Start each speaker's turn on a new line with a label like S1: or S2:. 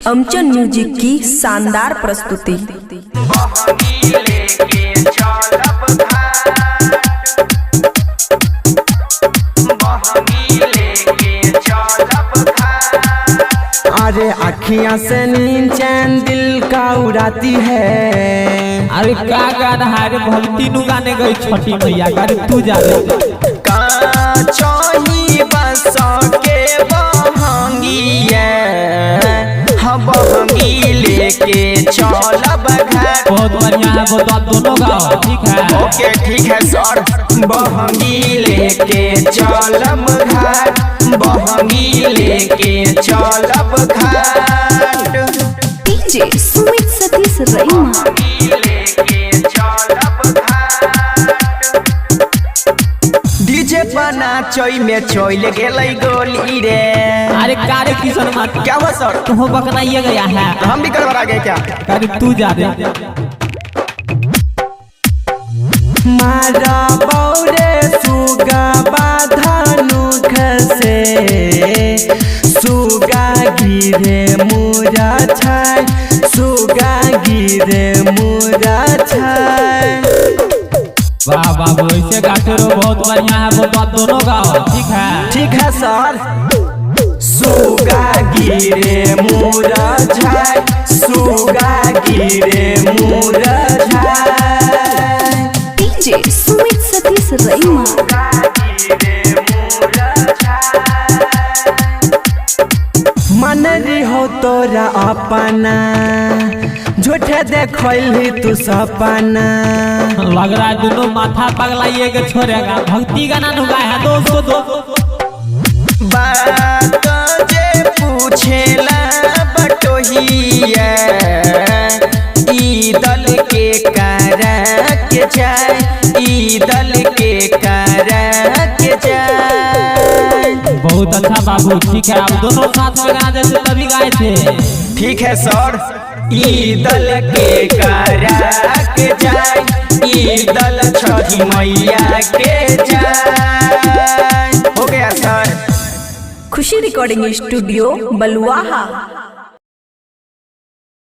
S1: अमचन music की शानदार प्रस्तुति।
S2: अरे अखियां से नींद चैन दिल का उड़ाती है।
S3: अरे का गाना है रे, भक्ति नु गाने गई छठी मैया का, अरे तू जा रे।
S2: काचही बस के बहंगिया, हम बहंगी लेके चलब घाट।
S3: बहुत बढ़िया है, वो तो आप दोनों गाओ, ठीक है?
S2: ओके ठीक है सर। बहंगी लेके चलब घाट, बहंगी लेके चलब घाट।
S1: डीजे सुमित सतीश रईमा।
S2: डीजे बना चोई में चोइल गेलै गोली रे।
S3: अरे का रे किशन मात,
S2: क्या हुआ सर?
S3: तुम बकनाइए गया है।
S2: हम भी गड़बड़ा गए क्या?
S3: अरे तू जा रे।
S2: मारा बौरे सुगा बाधनु खसे, सुगा गिरे मुरा छाय, सुगा गिरे मुरा छाय।
S3: वाह बाबू, ऐसे गाते रहो, बहुत बढ़िया है, वो तो आप दोनों गाओ, ठीक है?
S2: ठीक है सर। सुगा गिरे मुरा छाय, सुगा गिरे मुरा छाय।
S1: डीजे सुमित सतीश रईमा।
S2: मनरी हो तोरा अपना, झूठे देखली तू सपना।
S3: लग रहा है दोनों माथा पगलाइए के छोड़ेगा। भक्ति गाना नु गाए है दोस्तों दो।
S2: बात जे पूछेला बटोहिया, ई दल के करा के जाए, ई दल के करा के जाए।
S3: बहुत अच्छा बाबू, ठीक है, आप दोनों साथ में गाना जैसे तभी गाए थे।
S2: ठीक है सर। ई दल के करा के जाए, ई दल छठी मैया के जाए। हो गया sir.
S1: Khushi recording studio Baluaha.